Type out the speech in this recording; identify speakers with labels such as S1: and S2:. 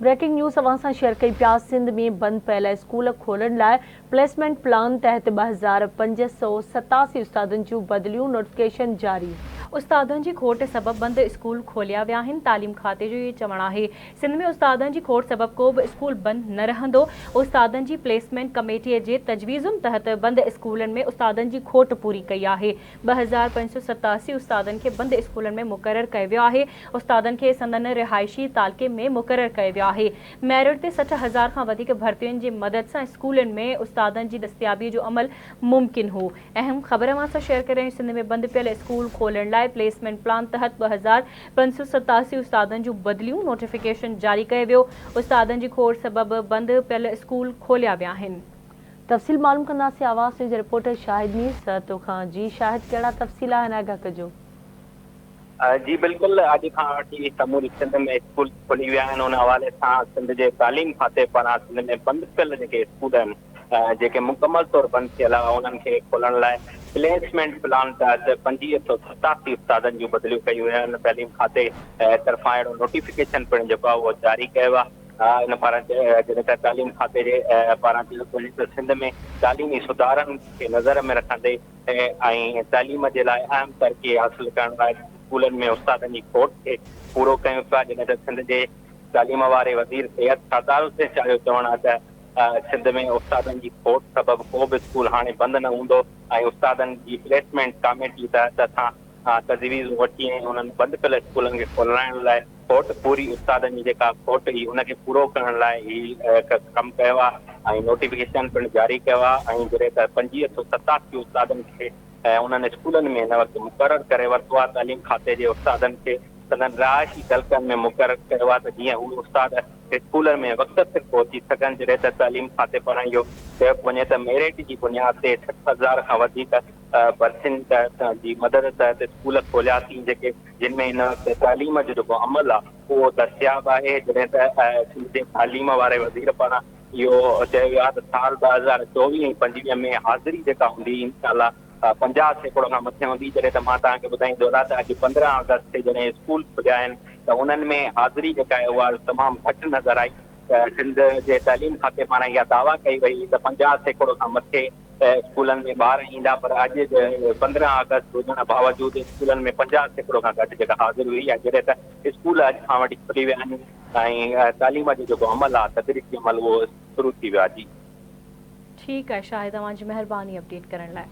S1: Breaking news اوهان سان share ڪئي پيا سنڌ ۾ بند پيل اسڪول کولڻ لاء پليسمينٽ پلان تحت 2587 استادن جون بدليون نوٽيفڪيشن جاري.
S2: استادن جي کوٽ سبب بند اسڪول کوليا ويا آهن، تعليم کاتي جو اهو چوڻ آهي سنڌ ۾ استادن جي کوٽ سبب ڪو به اسڪول بند نه رهندو، استادن جي پليسمينٽ ڪميٽي جي تجويزن تحت بند اسڪولن ۾ استادن جي کوٽ پوري ڪئي آهي، 2587 استادن کي بند اسڪولن ۾ مقرر ڪيو ويو آهي، استادن کي سندن رهائشي تعلقي ۾ مقرر ڪيو ويو آهي، ميرٽ تي 60 هزار کان وڌيڪ ڀرتين جي مدد سان اسڪولن ۾ استادن جي دستيابي جو عمل ممڪن هو. اهم خبر اوهان سان شيئر ڪري رهيون سنڌ ۾ بند پيل اسڪول کولڻ لاء پليسمينٽ پلان تحت 2587 استادن جون بدليون نوٽيفڪيشن جاري ڪيو ويو، استادن جي کوٽ سبب بند پيل اسڪول کوليا ويا آهن.
S1: تفصيل معلوم ڪنداسين آواز نيوز جي رپورٽر شاهد مير سهتو کان جي شاهد ڪهڙا تفصيل آهن آگاهه ڪجو.
S3: جي بلڪل اڄ کان وٺي سموري سنڌ ۾ اسڪول کلي ويا آهن ان حوالي سان سنڌ جي تعليم کاتي پاران سنڌ ۾ بند پيل جيڪي اسڪول آهن جيڪي مڪمل طور بند ٿيل هئا انهن کي کولڻ لاء پليسمينٽ پلان تحت 2587 استادن جون بدليون ڪيون ويون آهن تعليم کاتي طرفان اهڙو نوٽيفڪيشن پڻ جيڪو آهي اهو جاري ڪيو آهي ان پاران جڏهن ته تعليم کاتي جي پاران چيو ٿو وڃي ته سنڌ ۾ تعليمي سڌارن کي نظر ۾ رکندي ۽ تعليم جي لاء اهم ترقي حاصل ڪرڻ لاء اسڪولن ۾ استادن جي کوٽ کي پورو ڪيون پيا جڏهن ته سنڌ جي تعليم واري وزير سيد سردار حسين شاهه جو چوڻ آهي ته سنڌ ۾ استادن جي کوٽ سبب ڪو به اسڪول هاڻي بند نه هوندو ۽ استادن جي پليسمينٽ ڪاميٽي تحت اسان تجويزون وٺي ۽ انهن بند پيل اسڪولن کي کولرائڻ لاء کوٽ پوري استادن جي جيڪا کوٽ هئي ان کي پورو ڪرڻ لاء هي ڪم ڪيو آهي ۽ نوٽيفڪيشن پڻ جاري ڪيو آهي ۽ جڏهن ته 2587 استادن کي انهن اسڪولن ۾ هن وقت مقرر ڪري ورتو آهي تعليم کاتي جي استادن کي سندن رهائشي تعلقن ۾ مقرر ڪيو آهي ته جيئن هو استاد اسڪولن ۾ وقت سر پهچي سگهن جڏهن ته تعليم کاتي پاران اهو چيو پيو وڃي ته ميرٽ جي بنياد تي 60 هزار کان وڌيڪ ڀرتين تحت جي مدد تحت اسڪول کولياسين جيڪي جن ۾ هن وقت تعليم جو جيڪو عمل آهي اهو دستياب آهي جڏهن ته سنڌ جي تعليم واري وزير پاران اهو چيو ويو آهي ته سال 2024 ۽ 25 ۾ حاضري جيڪا هوندي انشاء الله 50% کان مٿي هوندي جڏهن ته مان توهان کي ٻڌائيندو هلان ته اڄ 15 آگسٽ تي جڏهن اسڪول کليا آهن ته انهن ۾ حاضري جيڪا آهي اها تمام گهٽ نظر آئي ته سنڌ جي تعليم کاتي پاران اها دعويٰ ڪئي وئي ته 50% کان مٿي ته اسڪولن ۾ ٻار ايندا پر اڄ 15 آگسٽ هجڻ باوجود اسڪولن ۾ 50% کان گهٽ جيڪا حاضري هئي ۽ جڏهن ته اسڪول اڄ کان وٺي کلي ويا آهن ۽ تعليم جو جيڪو عمل آهي تدريسي عمل اهو شروع ٿي ويو آهي جي.
S2: ٺيڪ آهي شاهد اوهان جي مهرباني اپڊيٽ ڪرڻ لاء.